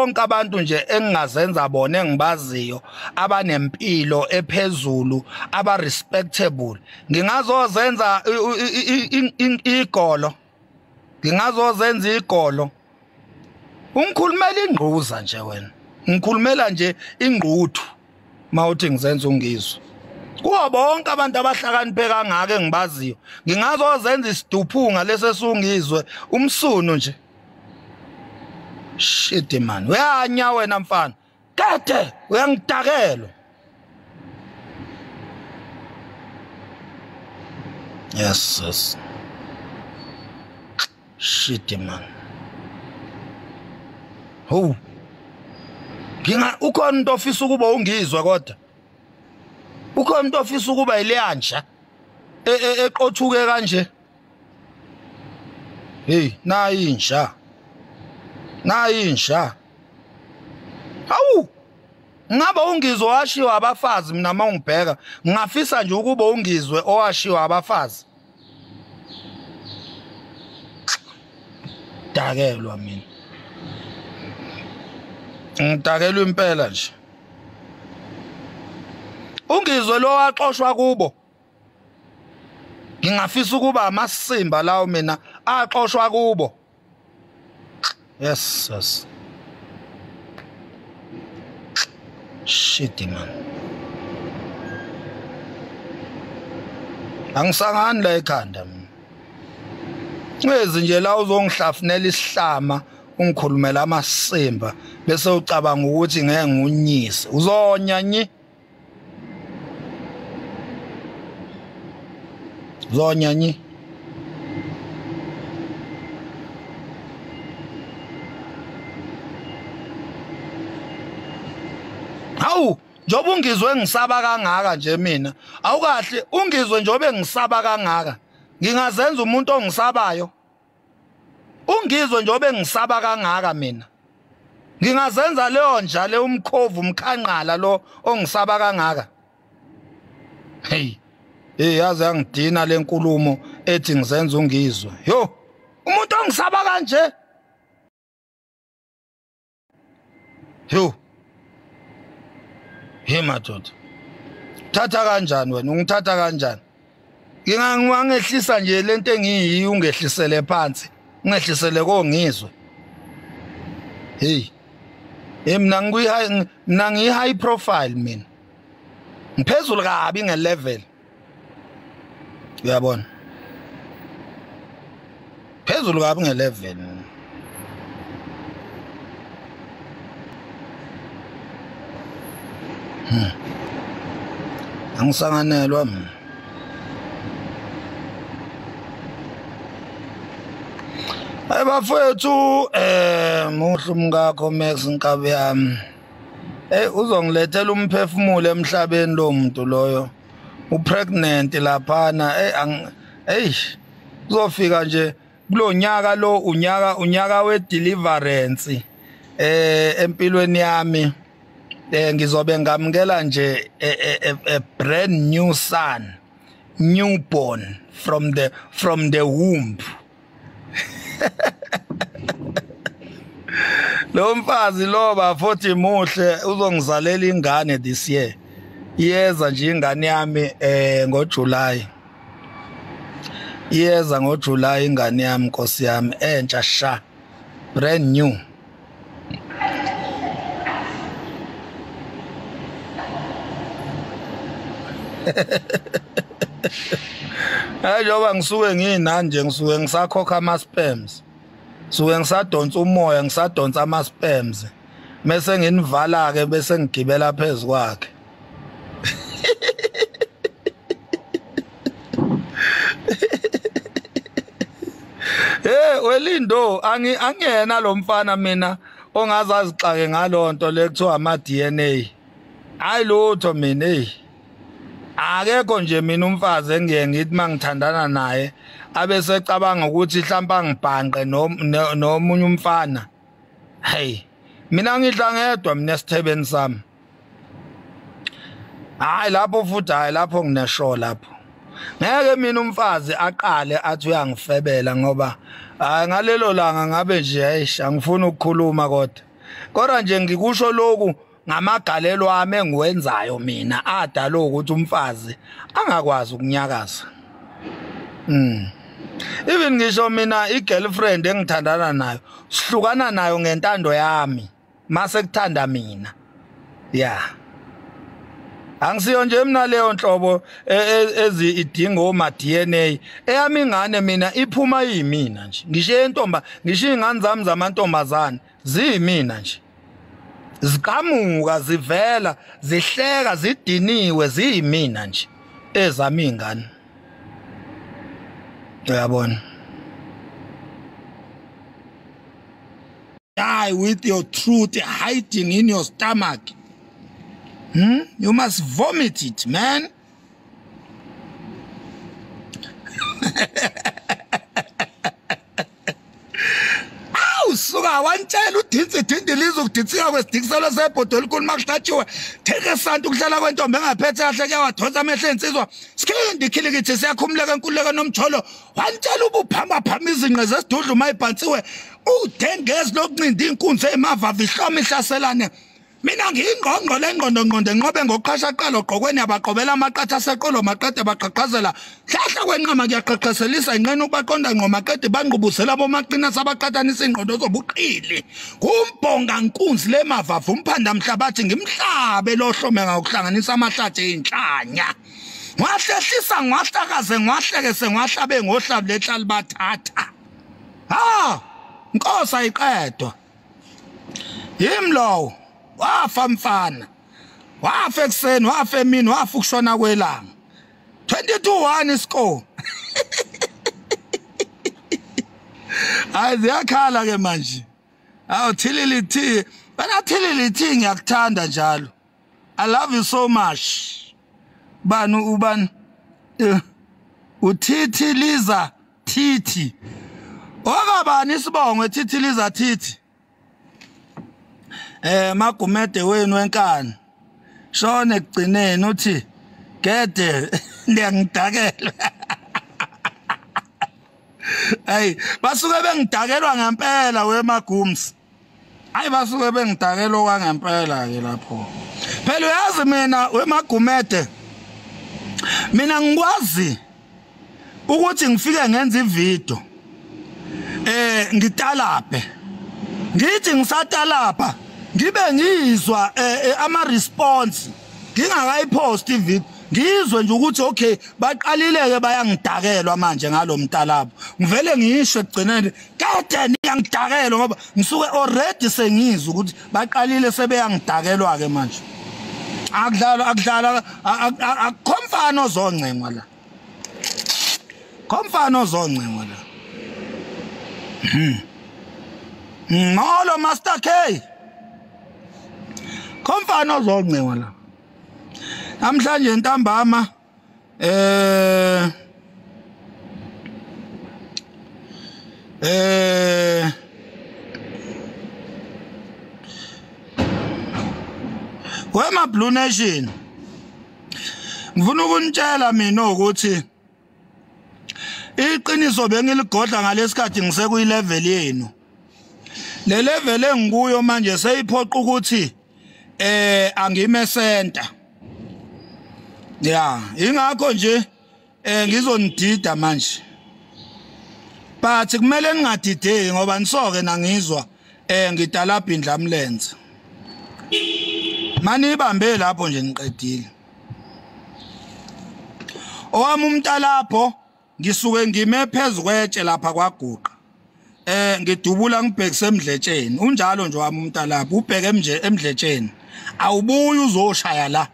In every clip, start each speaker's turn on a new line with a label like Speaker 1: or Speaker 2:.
Speaker 1: bonke abantu nje engingazenza bona engibaziyo abanempilo ephezulu aba respectable, ngingazozenza igolo, ngingazozenza igolo. Ungikhulumela ingquza nje wena, ngikhulumela nje ingquthu mawuthi ngizenza ungizwe. Kuwo bonke abantu abahlakaniphe kangaka engibaziyo, ngingazozenza isiduphunga lesesungizwe umsunu nje. Shit man, uyanya wena mfana, kade uyangidakelwa. Yes yes, shit man. Ho, nginga ukhona umuntu ofisa ukuba ungizwe, kodwa ukhona umuntu ofisa ukuba ileyanja eqothuke kanje. Hey, nayi inja, nayi inja. Hawu, ngabe ungizwe owashiwa abafazi. Mina mawungibheka ngingafisa nje ukuba ungizwe owashiwa abafazi. Dakelwa mina, ngidakelwa impela nje. Ungizwe lo waxoshwa kubo, ngingafisa ukuba amasimba lawo mina axoshwa kubo. Yes yes, shit man, angisangani la ekhanda mina. Ncezi nje la uzongihlafunela isihlama ungikhulumela amasimba bese ucabanga ukuthi ngeke ngunyise. Uzonya nyi, uzonya nyi. Hawu, njoba ungizwe ngisaba kangaka nje mina, awukahle ungizwe njobe ngisaba kangaka, ngingazenza umuntu ongisabayo? Ungizwe njobe ngisaba kangaka mina, ngingazenza leyo nja le umkhovu umkhanqala lo ongisaba kangaka? Hey, hey, yazi yangidina lenkulumo ethi ngizenza ungizwe. Yo, umuntu ongisaba kanje. Yo, hey madoda, thatha kanjani wena? Ungithatha kanjani? Ngingangehlisa nje lento engiyiyo, ungehlisele phansi, ungehlisele kongizwe. Hey, mina ngiyi mina ngiyi high profile mina, ngiphezulu kabi ngelevel, uyabona, phezulu kabi ngelevel. Angisanganelwa mina. Hayi bafowethu, muhle umkakho Max nkabi yami. Uzongilethela umphefumulo emhlabeni lo muntu loyo. Upregnant laphana. Hey, uzofika nje kulonyaka lo, unyaka we deliverance empilweni yami. Ngizobe ngamukela nje a brand new son, newborn from the womb. Lo mfazi lo bafuthi muhle, uzongizalela ingane this year. Iyeza nje ingane yami ngoJuly. Iyeza ngoJuly ingane yami, Nkosi yami, entsha sha, brand new. Njengoba ngisuke nginani nje, ngisuke ngisakhokha ama sperms, suke ngisadonsa umoya, ngisadonsa ama sperms, bese nginivala ke, bese ngigibela phezulu kwakhe. Hey welindo, angiyena lo mfana mina ongazazixake ngalonto le kuthiwa ama DNA. Hayi lutho mina, hey. Akekho nje mina umfazi engiye ngithi mangithandana naye abese ecabanga ukuthi mhlawumbe angibhanqe nomunye umfana. Hey, mina ngidla ngedwa mina esithebeni sami. Hayi lapho futhi, hayi lapho ngineshow lapho. Ngeke mina umfazi aqale athi uyangifebela, ngoba hayi ngalelo langa ngabe nje eish angifuni ukukhuluma kodwa. Kodwa nje ngikusho lokhu ngamagalelo ami engiwenzayo mina adala ukuthi umfazi angakwazi ukunyakaza. Even ngisho mina i-girlfriend engithandana nayo sihlukana nayo ngentando yami mase kuthanda mina. Yeah. Angisiyo nje mina leyo nhlobo ezi idinga oma DNA. Eyami ingane mina iphuma yimina nje. Ngisho intomba, ngisho ingane zami zamantombazane ziyimina nje. Ziqhamuka zivela zihleka zidiniwe ziyimina nje ezami ingane. Uyabona? Die with your truth hiding in your stomach. You must vomit it, man. Awu suka wantshela udinsi dindiliza ukuditsika kwesidikiselo sebhodo elikhulu makuhlatshiwe. Theke santu ukuhlala kwentombi engaphethe kahle kuyawadonsa amehlo ensizwa. Sikhindi ikhilikithi siyakhumuleka enkululeko nomjolo. Wantshela ubuphamba phamba izinqe zesidudlu mayibhantsiwe. Udengezi lokuncinda inkunzi emavava ihloma ihlaselane. Mina ngiyingqongqo lengqondo ngqondo enqobe ngoqhasha qalo gqokweni abaqobela amaqatha aseqolo maqede baqhaqhazela hlahla kwenqama kuyaqhaqhazelisa inqena ukubaqonda ngqo maqede banqubuzela bomaqina sabaqhathanisa ingqondo zobuqili kumbonga nkunzi lemavavu umphanda mhlabathi ngimhlabe lohlome ngokuhlanganisa amahlathi inhlanya ngwahlehlisa ngwahlakaze ngwahlekese ngwahlabe ngohlabu lehlali bathatha ha Nkosi ayiqedwa yimi lowo. Wafa mfana, wafa ekuseni, wafa emini, wafa ukushona kwelanga. 22-1 iscore. Hayi ziyakhala ke manje. Awu thilili thi, bana thilili thi ngiyakuthanda njalo. I love you so much. Bani ubani? Uthithi liza thithi. Okabani isibongo thithi liza thithi? Magumede wenu wenkani shona ekugcineni uthi gede niyangidakela. Hey basuke bengidakelwa ngempela wemagumsi. Hayi basuke bengidakelwa kwangempela ke lapho. Phela uyazi mina wemagumede mina ngikwazi ukuthi ngifike ngenza ivideo ngitalaphe ngithi ngisatalapha ngibe ngizwa ama response ngingakayipost ivideo ngizwe nje ukuthi okay baqalile ke bayangidakelwa manje ngalomtalapho ngivele ngisho ekugcineni kade niyangidakelwa ngoba ngisuke already sengizwa ukuthi baqalile sebeyangidakelwa ke manje. Akudlalwa akudlalwa akukhomfana ozoncengwa la, khomfana ozoncengwa la. Molo Master K, khomfana ozoncengwa la namhlanje ntambama. Wema Blue Nation, ngifuna ukunitshela mina ukuthi iqiniso bengiligodla ngalesikhathi ngisekuyi level yenu. Le level engikuyo manje seyiphoqa ukuthi angime center. Yeah, ingakho nje ngizonidida manje. But kumele ningadideki ngoba nisoke nangizwa ngidalapha indlamlenze. Mani ibambe lapho nje niqedile. Owami umntalapho ngisuke ngime phezulu kwetshe lapha kwaguqa. Ngidubula ngibhekise emdletsheni. Unjalo nje wami umntalapho ubheke nje emdletsheni. Awubuyi uzoshaya la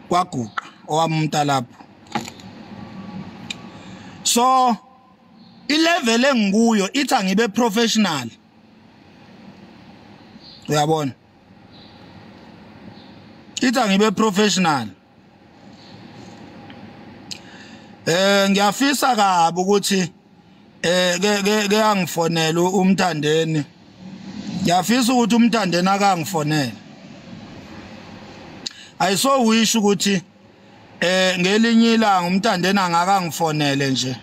Speaker 1: kwaguqa owami umntalapho. So ilevel engikuyo ithi angibe professional. Uyabona? Ithi angibe professional. Ngiyafisa kabi ukuthi ke angifonele umthandeni. Ngiyafisa ukuthi umthandeni akangifonele. I so wish ukuthi ngelinye ilanga umthandeni angakangifonele nje.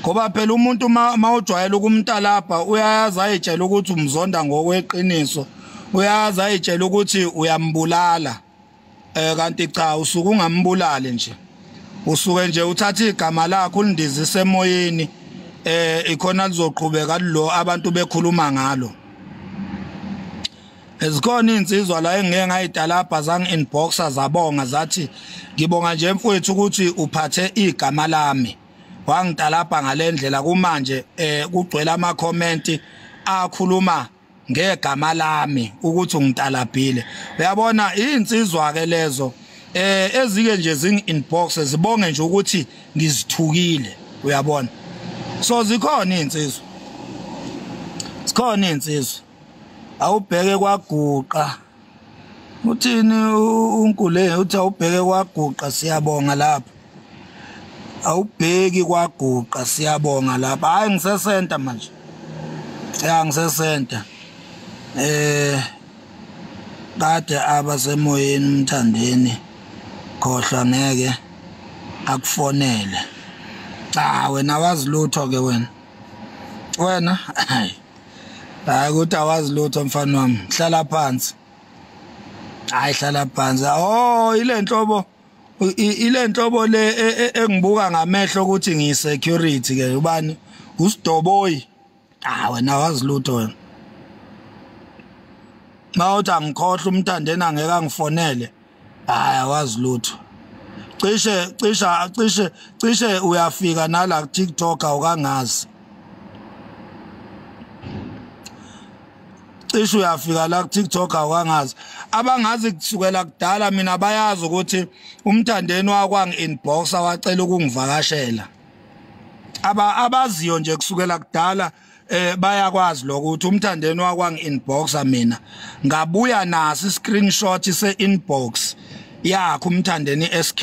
Speaker 1: Ngoba phela umuntu mawujwayela ukumtalapha uyayazi ayitshela ukuthi umzonda ngokweqiniso. Uyazi ayitshela ukuthi uyambulala, kanti cha usuke ungambulali nje, usuke nje uthatha igama lakho ulindizise emoyeni, ikhona lizoqhubeka lo abantu bekhuluma ngalo. Ezikhona insizwa la engeke ngayitalabha zangi inboxer zabonga zathi ngibonga nje mfowethu ukuthi uphathe igama lami, wangitalabha ngalendlela. Kumanje kugcwele ama comment akhuluma ngegama lami ukuthi ungitalabhile. Uyabona insizwa ke lezo ezike nje zingi inbox zibonge nje ukuthi ngizithukile, uyabona. So zikhona insizwa, sikhona insizwa. Awubheke kwaguqa, uthini uNkule uthi awubheke kwaguqa siyabonga lapha, awubheki kwaguqa siyabonga lapha. Hayi ngisesenta manje, ya ngisesenta. Kade abasemoyeni umthandeni khohlwa ngeke akufonele. Cha wena wazi lutho ke wena, wena hayi hayi ukuthi awazi lutho mfana wami, hlala phansi. Hayi hlala phansi. Oh ile nhlobo le engibuka ngamehlo ukuthi ngiyi-security ke ubani usidoboyi. Ah wena wazi lutho wena. Mawuthi angikhohle umthandeni angeke angifonele, hayi awazi lutho. Cishe cishe cishe cishe uyafika nala ku TikTok awukangazi. Cishe uyafika la ku TikTok awukangazi. Abangazi kusukela kudala mina bayazi ukuthi umthandeni wakwangi inbox awacela ukungivakashela. Abaziyo nje kusukela kudala bayakwazi lokho ukuthi umthandeni wakwangi inbox mina ngabuya naso screenshot se inbox yakhe umthandeni SK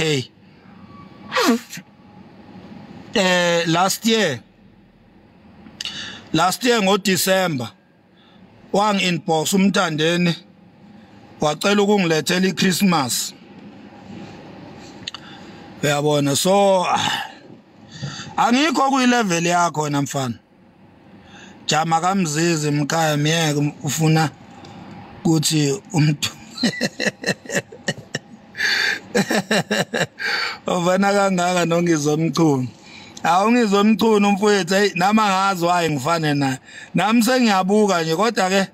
Speaker 1: last year ngo December wangi inbox umthandeni wacela ukungilethela iChristmas, uyabona. So angikho kuyi level yakho wena mfana. Jama kamzizi mkhaya miyeke ufuna ukuthi umuntu ovana kangaka nongizomchunu. Awungizomchunu mfowethu, hey nama ngazi waye ngifane naye. Nami sengiyabuka nje kodwa ke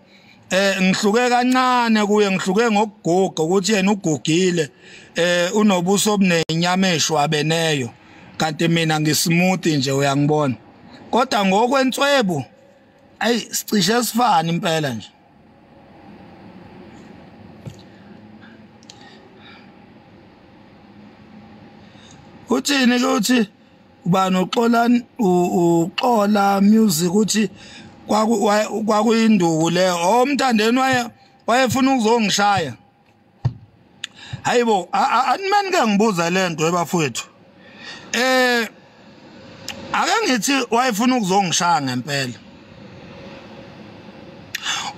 Speaker 1: ngihluke kancane kuye, ngihluke ngokuguga ukuthi yena ugugile, unobuso obunenyama eshwabeneyo kanti mina ngismooth nje uyangibona. Kodwa ngokwenswebu ayi sicishe sifane impela nje. Uthini ke uthi ubani uXola uXola Music uthi kwakuyinduku leyo. Oh umthandeni wayefuna ukuzongishaya. Hayibo animeni ke ngibuza lento ebafowethu. Ake ngithi wayefuna ukuzongishaya ngempela.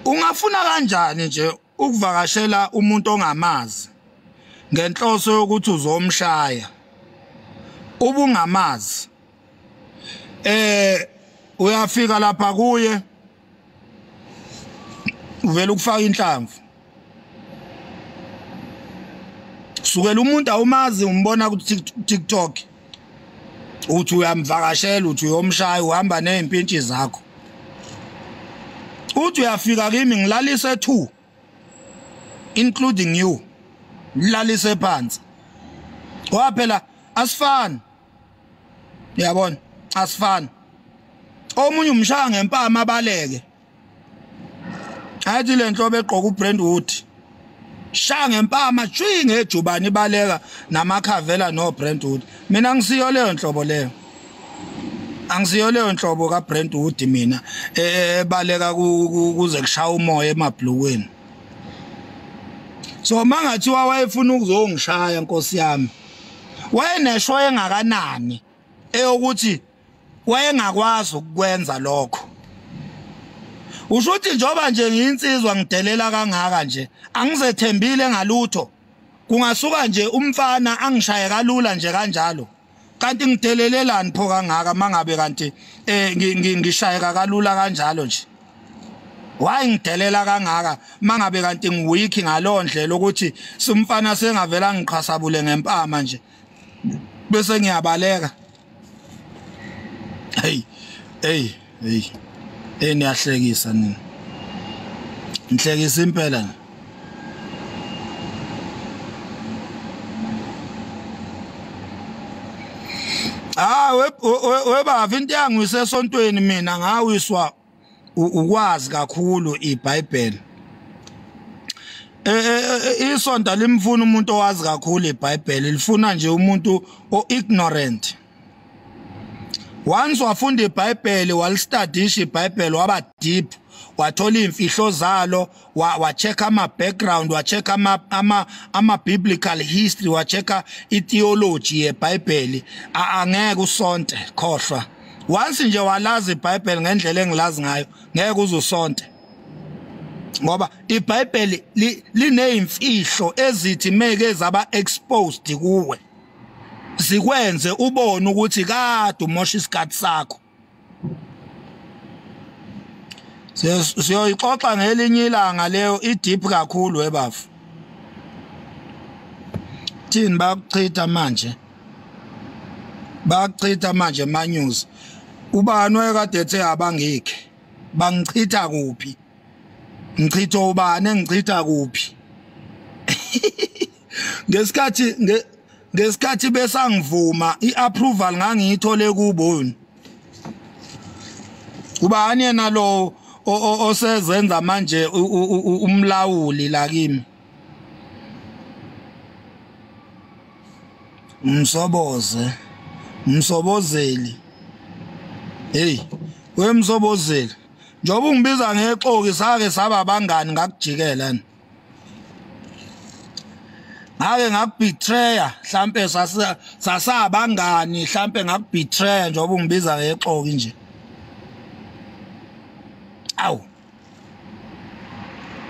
Speaker 1: Ungafuna kanjani nje ukuvakashela umuntu ongamazi ngenhloso yokuthi uzomshaya ubungamazi? Uyafika lapha kuye uvela ukufaka inhlamvu, sukela umuntu awumazi umbona ku TikTok uthi uyamvakashela uthi uyomshaya uhamba nezimpintshi zakho. Uthi uyafika kimi ngilalise 2 including you, ngilalise phansi. Ngoba phela asifani, uyabona, asifani. Omunye umshaya ngempama abaleke, athi le nhlobo egqoka uBrentwood shaya ngempama shwi ngejubane ibaleka namakhavela no Brentwood. Mina ngisiyo leyo nhlobo leyo, angisiyo leyo nhlobo kaBrentwood mina ebaleka kuze kushaya umoya emabhlukweni. So mangathiwa wayefuna ukuzongishaya nkosi yami, wayenesho engakanani eyokuthi wayengakwazi ukwenza lokho. Usho ukuthi njoba nje ngiyinsizwa ngidelela kangaka nje angizethembile ngalutho, kungasuka nje umfana angishaye kalula nje kanjalo. Kanti ngidelelelani pho kangaka mangabe kanti ngishayeka kalula kanjalo nje? Why ngidelela kangaka mangabe kanti ngiweak ngalondlela ukuthi simfana sengavela ngiqhasabule ngempama nje bese ngiyabaleka. Hey hey hey, eniyahlekisa nina, ngihlekisa impela. Ah, webava into yangiwise esontweni mina ngawiswa ukwazi kakhulu iBhayibheli. Isonto limfuna umuntu owazi kakhulu iBhayibheli, lifuna nje umuntu o-ignorant. Once wafunda iBhayibheli, walistadisha iBhayibheli, waba deep, wathola imfihlo zalo, wa-check ama background, wa-check ama biblical history, wa-check i-theology yeBhayibheli, angeke usonte, khohlwa. Once nje walazi iBhayibheli ngendlela engilazi ngayo, ngeke uzusonte. Ngoba iBhayibheli linezimfihlo ezithi meke zaba exposed kuwe, zikwenze ubone ukuthi kade umosha isikhathi sakho. Siyoyixoxa ngelinye ilanga leyo, i-deep kakhulu webafu. Thini bakuchitha manje, bakuchitha manje ma news. Ubani wayekade ethe abangikhe? Bangichitha kuphi? Ngichitha ubani, engichitha kuphi? Ngesikhathi besangivuma i-approval ngangiyithole kubo. Ubani yena lo osezenza manje umlawuli la kimi? Msoboze, msobozeli. Hey, wemsobozeli, njengoba ungibiza ngexoki sake saba abangani ngakujikela. Ngake ngakubetreya, mhlambe sasabangani, mhlambe ngakubetreya njengoba ungibiza ngexoki nje. Awu,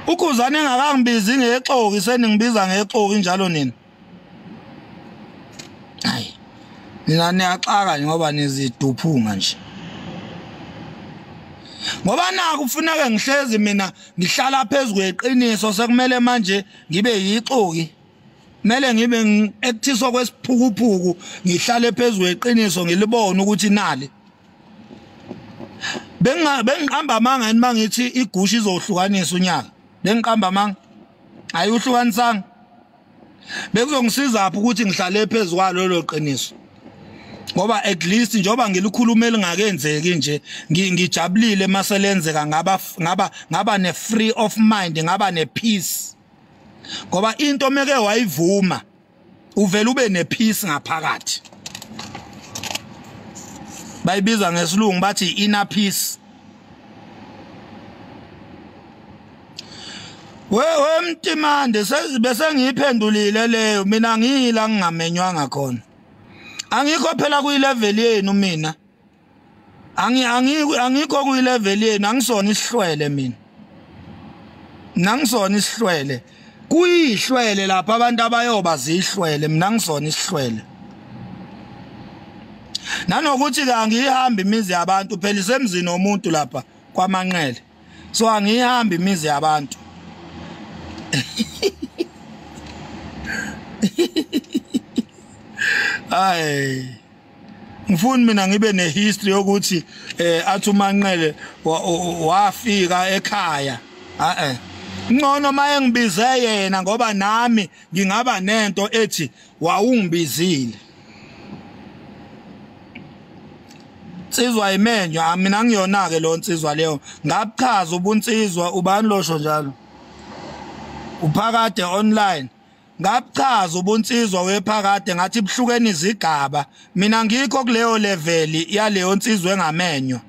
Speaker 1: ukhuzane engakangibizi ngexoki seningibiza ngexoki njalo nina. Hayi, nina niyaxaka ngoba niziduphunga nje. Ngoba naku kufuneka ngihlezi mina ngihlala phezulu kweqiniso, sekumele manje ngibe yixoki. Kumele ngibe ekuthiswa kwesiphukuphuku, ngihlale phezulu kweqiniso ngilibone ukuthi nali. Bengiqamba amanga yini mangithi igusha izohlukanisa unyaka? Bengiqamba amanga? Ayuhlukanisanga. Bekuzongisiza phi ukuthi ngihlale phezulu kwalo lo qiniso? Ngoba at least njengoba ngilikhuluma elingakenzeki nje, ngijabulile maselenzeka, ngaba ne free of mind, ngaba ne peace. Ngoba into meke wayivuma uvela ube ne peace ngaphakathi. Bayibiza ngesilungu bathi inner peace. We Mtimande, bese ngiyiphendulile leyo mina, ngiyila ngingamenywanga khona. Angikho phela kuyilevel yenu mina. Angikho kuyilevel yenu, angisona isihlwele mina. Nangisona isihlwele. Kuyihlwele lapha abantu abayoba zihlwele, mina ngisona isihlwele. Nanokuthi ke angihamba imizi yabantu, phela isemzini womuntu lapha kwaManqele. So angihamba imizi yabantu. Ay, ngifuna mina ngibe nehistory yokuthi athi uManqele wafika ekhaya. Ngcono maye ngibize yena ngoba nami ngingaba nento ethi wawungibizile. Insizwa imenywa, mina ngiyona ke lo nsizwa leyo. Ngabuchaza ubunsizwa, ubani losho njalo? Uphakade online. Ngabuchaza ubunsizwa wephakade ngathi buhlukene izigaba. Mina ngikho kuleyo level yaleyo nsizwa engamenywa.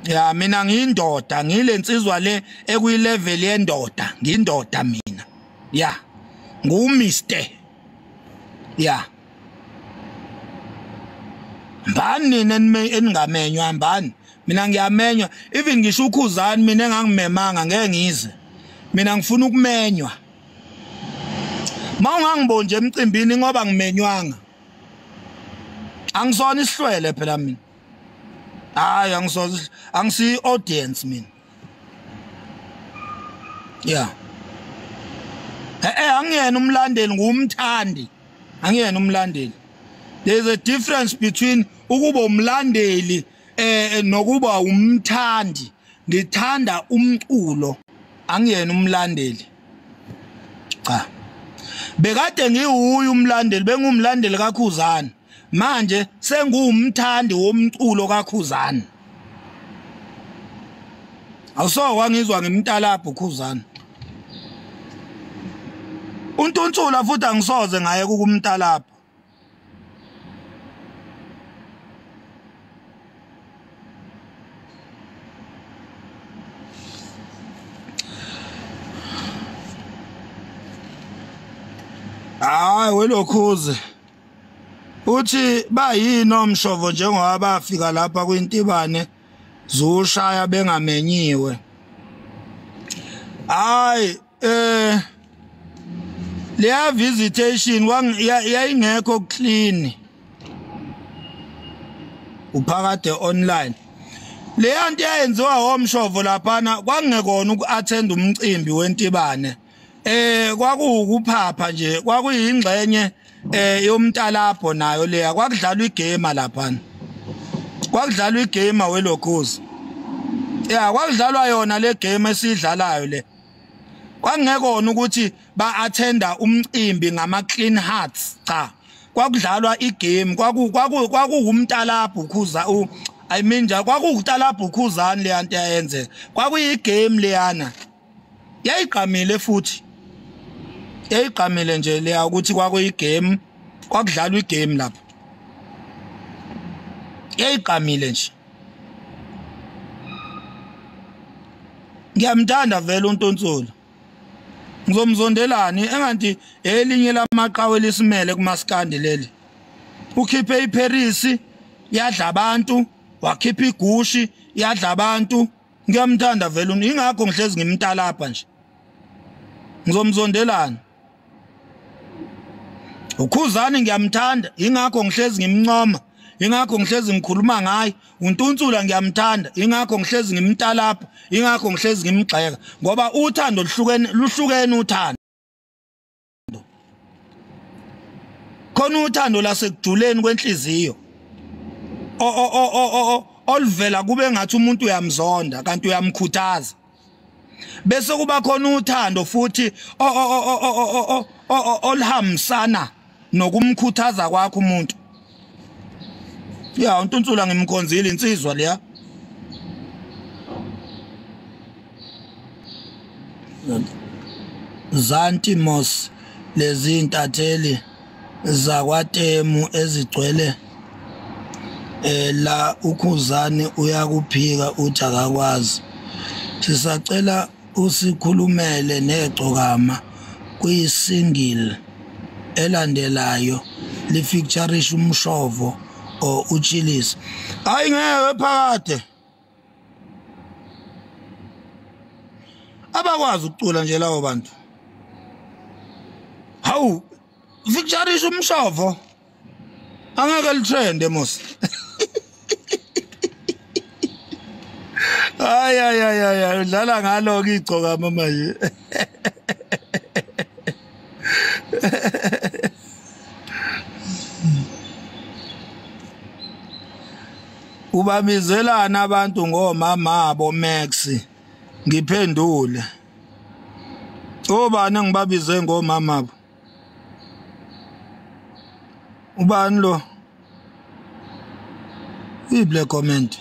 Speaker 1: Ya, mina ngiyindoda, ngile nsizwa le ekuyilevel yendoda, ngiyindoda mina. Ya, ngu-Mr. Ya. Mbani nina eningamenywa mbani? Mina ngiyamenywa, even ngisho ukhuzani mina engangimemanga ngeke ngize. Mina ngifuna ukumenywa. Mawungangiboni nje emcimbini ngoba ngimenywanga. Angisona isihlwele phela mina. Hayi, angisona, angisi audience mina. Yeah. Angiyena umlandeli, ngumthandi. Angiyena umlandeli. There is a difference between ukuba umlandeli nokuba umthandi. Ngithanda umculo, angiyena umlandeli. Cha. Bekade ngiwuye umlandeli, bengumlandeli kaKhuzani. Manje senguwumthandi womculo kaKhuzani. Awuso ngizwa ngimtalapha uKhuzani. Untuntsula futhi angisoze ngaye kukumtalapha. Hayi welokhuze. Uthi bayini omshovo njengoba bafika lapha kwintibane zushaya bengamenyiwe. Hayi leya visitation yayingekho clean. Uphakade online. Leya nto yayenziwa omshovo laphana kwangekona uku-attend umcimbi wentibane. Kwakuwukuphapha nje, kwakuyingxenye yomtalapho nayo leya, kwakudlalwa igame laphana. Kwakudlalwa igame welokhuzi. Yeah, kwakudlalwa yona le game esidlalayo le. Kwangekona ukuthi ba-attenda umcimbi ngama clean hearts, cha. Kwakudlalwa igame, kwakuwumtalapho ukhuza, I mean nje kwakuwutalapho uKhuzani le yanto yayenzeka. Kwakuyigame leyana. Yayigqamile futhi. Yayigqamile nje leya ukuthi kwakuyigame, kwakudlalwa igame lapha. Yayigqamile nje. Ngiyamthanda vele uNtontsula. Ngizomzondelani enganti elinye lamaqhawe lisimele kumaskandi leli. Ukhiphe iParis yadla abantu, wakhipha igushi yadla abantu. Ngiyamthanda vele, ingakho ngihlezi ngimtalapha nje. Ngizomzondelana. UKhuzani ngiyamthanda, ingakho ngihlezi ngimncoma, ingakho ngihlezi ngikhuluma ngaye. uNtuntsula ngiyamthanda, ingakho ngihlezi ngimtalapha, ingakho ngihlezi ngimgxeka, ngoba uthando luhlukene, luhlukene uthando. Khona uthando lasekujuleni kwenhliziyo oluvela kube ngathi umuntu uyamzonda kanti uyamkhuthaza. Bese kuba khona uthando futhi olhambisana nokumkhuthaza kwakho umuntu. Ya, uNtuntsula ngimkhonzile, insizwa leya. Zanti Mos lezi intatheli zakwaTemu ezigcwele la uKhuzani uyakuphika uthi akakwazi. Sisacela usikhulumele negcokama kwisingle elandelayo lifeatureisha umshovo or uchilisi. Hayi ngeke phakade. Abakwazi ukucula nje lawo bantu. Hawu, featureisha umshovo. Angeke litrend mos. Ay ay ay ay, udlala ngalo ke igcoka manje. Ubamizelana abantu ngomama abo Max. Ngiphendule. Obani ngibabize ngomama abo? Ubani lo? Ible comment.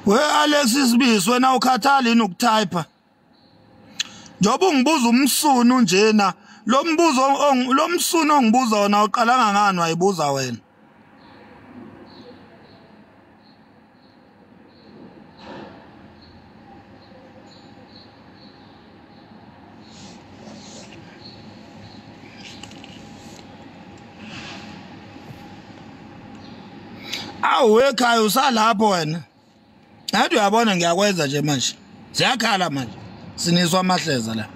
Speaker 1: We Alexis Sibisi, wena ukhathali yini ukutype? Njengoba ungibuza umsunu njena, lo mbuzo lo msunu ongibuza wona uqalanga ngani wayibuza wena? Awu ekhaya usalapho wena. Ngathi uyabona ngiyakwenza nje manje. Ziyakhala manje. Siniswa amahleza la.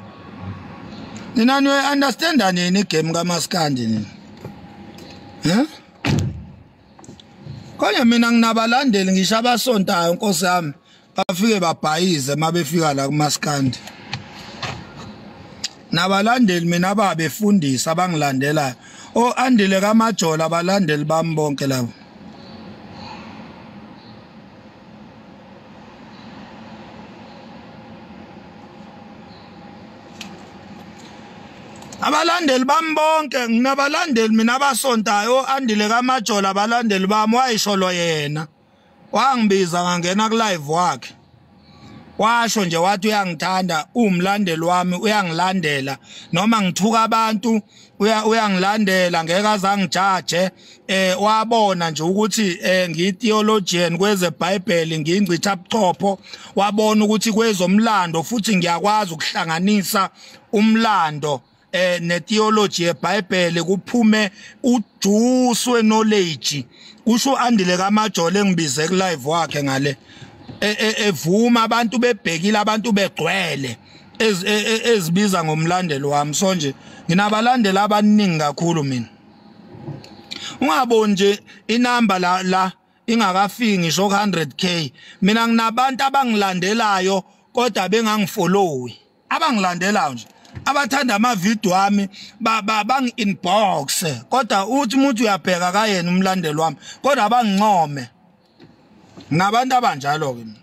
Speaker 1: Nina niyo understand nini igame kaMaskandi nini? Huh? Konje mina nginabalandeli ngisho abasontayo Nkosi yami, bafike babhayize mabefika la kumaskandi. Nabalandeli mina ababefundisa abangilandelayo, o Andile kaMajola, abalandeli bami bonke labo. Abalandeli bami bonke, nginabalandeli mina abasontayo, Andile kaMajola, abalandeli bami. Wayisho lo yena, wangibiza ngangena ku live wakhe, washo nje wathi uyangithanda, umlandeli wami, uyangilandela noma ngithuka abantu, uyangilandela, ngeke azangijaje. Wabona nje ukuthi ngiyitheologian kwezeBhayibheli, ngiyingcitha buchopho, wabona ukuthi kwezomlando futhi ngiyakwazi ukuhlanganisa umlando netheology yeBhayibheli, kuphume ujuice knowledge. Kusho Andile kaMajola engibize ku live wakhe ngale, evuma, abantu bebhekile, abantu begcwele, ezibiza ngomlandeli wami. So nje nginabalandeli abaningi kakhulu mina. Ungaboni nje inamba la ingakafiki ngisho 100k, mina nginabantu abangilandelayo kodwa bengangifollowi, abangilandelayo nje, abathanda amavidiyo ami, bangi-inbox, kodwa uthi umuntu uyabheka kayena umlandeli wami, kodwa abangincome. Nginabantu abanjalo-ke mina.